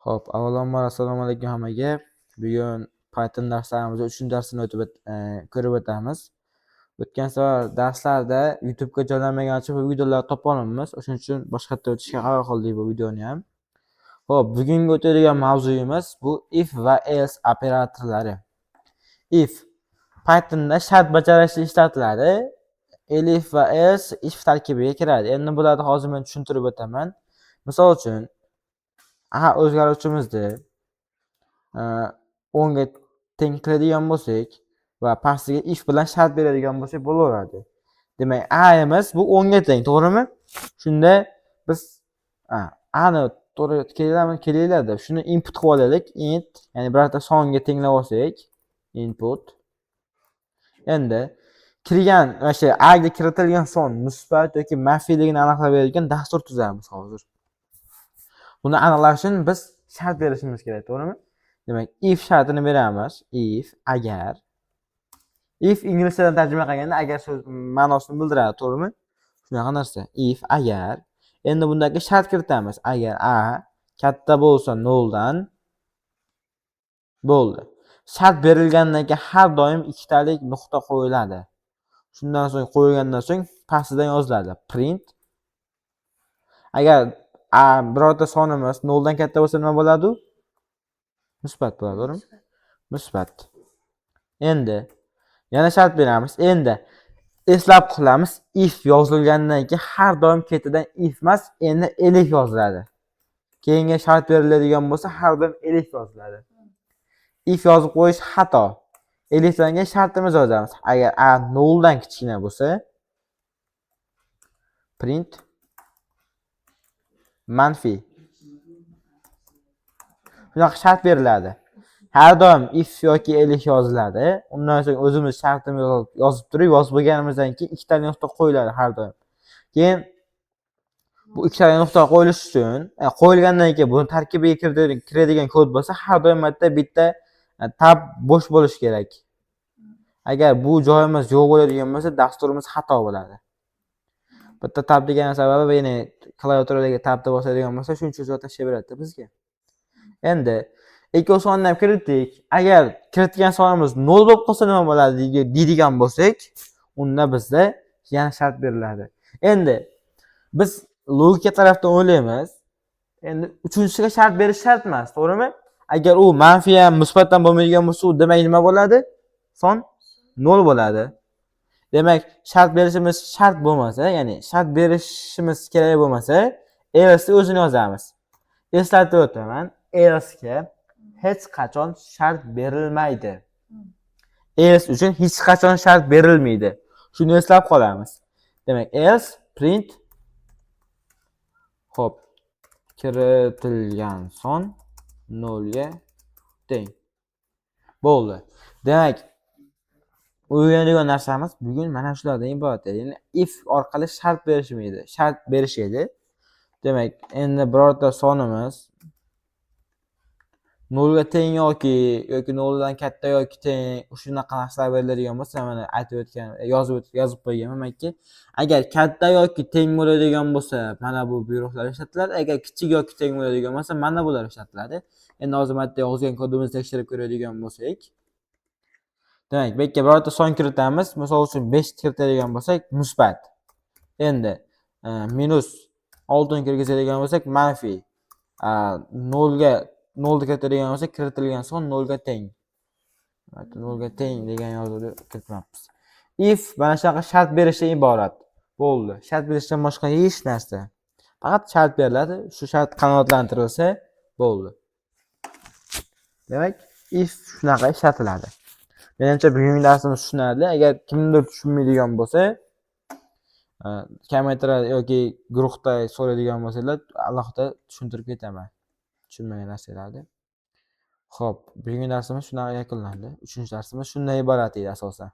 Xo'p, avvalambor assalomu alaykum hammaga. Bugun Python darslarimizni 3-darsini o'tib ko'rib o'tamiz. O'tgan safar darslarda YouTube'ga joylanmagani uchun bu videolarni topa olmaymiz. O'shuning uchun boshqatdan o'tishga qaror qildik bu videoni ham. Xo'p, bugungi o'tadigan mavzuyimiz bu if va else operatorlari. If Pythonda shart bajarishda ishlatiladi. Elif va else if tarkibiga kiradi. Endi bularni hozir men tushuntirib o'taman. Misol uchun, a o'zgaruvchimizni 10 ga teng qiladigan bo'lsak va pastiga if bilan shart beradigan bo'lsak bo'laveradi. Demak, a'miz bu 10 ga teng, to'g'rimi? Shunda biz a ni to'g'ri kelinglarmi, kelinglar deb shuni input qilib olaylik. Int, ya'ni birorta songa tenglab olsak, input. Endi kirgan mana shu a ga kiritilgan son musbat yoki manfiyligini aniqlab beradigan dastur tuzamiz hozir. Buni aniqlash uchun biz shart berishimiz kerak, to'g'rimi? Demak, if shartini beramiz. If, agar. If inglizchadan tarjima qilganda agar so'z ma'nosini bildiradi, to'g'rimi? Shunaqa narsa. If, agar. Endi bundagi shart kiritamiz. Agar a katta bo'lsa 0 dan, bo'ldi. Shart berilgandan keyin har doim ikkitalik nuqta qo'yiladi. Shundan so'ng, qo'yilgandan so'ng pastidan yoziladi. Print. Agar a birorta sonimiz 0 dan katta bo'lsa, nima bo'ladi u? Musbat bo'ladi, to'g'rimi? Musbat. Endi yana shart beramiz. Endi eslab qolamiz, if yozilgandan keyin har doim ketidan if emas, endi elif yoziladi. Keyingi shart beriladigan bo'lsa, har doim elif yoziladi. If yozib qo'yish xato. Elifdan keyin shartimizni yozamiz. Agar a 0 dan kichkina bo'lsa, print manfiy. Shunaqa shart beriladi. Har doim if yoki elif yoziladi. Undan so'ng o'zimiz shartimizni yozib turib, yozib bo'lganimizdan keyin ikkita nuqta qo'yiladi har doim. Keyin bu ikkita nuqta qo'yilishi uchun, qo'yilgandan keyin buni tarkibiga kiradigan kod bo'lsa, har doim bitta bitta tab bo'sh bo'lishi kerak. Agar bu joyimiz yo'q bo'ladigan bo'lsa, dasturimiz xato bo'ladi. Bitta tab degani sababi, ya'ni klaviaturadagi tabni bosadigan bo'lsa, shuncha joy tashlab beradi bizga. Endi ikkov sonni ham kiritdik. Agar kiritgan sonimiz 0 bo'lib qolsa, nima bo'ladi deydigan bo'lsak, unda bizda yana shart beriladi. Endi biz logika tarafdan o'ylaymiz. Endi uchinchisiga shart berish shart emas, to'g'rimi? Agar u manfiy ham, musbat ham bo'lmaydigan bo'lsa, u demak nima bo'ladi? Son 0 bo'ladi. Demak, shart berishimiz shart bo'lmasa, ya'ni shart berishimiz kerak bo'lmasa, else o'zini yozamiz. Eslatib o'taman, else ga hech qachon shart berilmaydi. Else uchun hech qachon shart berilmaydi. Shuni eslab qolamiz. Demak, else print, xo'p, kiritilgan son 0 ga teng. Bo'ldi. Demak, o'rganadigan narsamiz bugun mana shulardan iborat edi. Ya'ni if orqali shart berishmaydi. Shart berish edi. Demak, endi birorta sonimiz nolga teng yoki noldan katta yoki teng, shunaqa narsalar beriladigan bo'lsa, mana aytib o'tgan, yozib qo'yganman manki, agar katta yoki teng bo'ladigan bo'lsa, mana bu buyruqlar ishlatiladi. Agar kichik yoki teng bo'ladigan bo'lsa, mana bular ishlatiladi. Endi hozir bu yerda yozgan kodimizni tekshirib ko'radigan bo'lsak, demak, bu yerga birorta son kiritamiz. Misol uchun, 5 kiritadigan bo'lsak, musbat. Endi -6 kirgizadigan bo'lsak, manfiy. Nolga, nolni kiritadigan bo'lsak, kiritilgan son nolga teng. Nolga teng degan yozuvni kiritmabmiz. If mana shunaqa shart berishdan iborat. Bo'ldi. Shart berishdan boshqa hech narsa. Faqat shart beriladi. Shu shart qanoatlantirilsa, bo'ldi. Demak, if shunaqa ishlatiladi. Menimcha, bugungi darsimiz tushunarli. Agar kimdir tushunmaydigan bo'lsa, kommentariyada yoki guruhda so'raydigan bo'lsanglar, alohida tushuntirib ketaman tushunmagan narsalarni. Xo'p, bugungi darsimiz shunaqa yakunlandi. Uchinchi darsimiz shundan iborat edi asosan.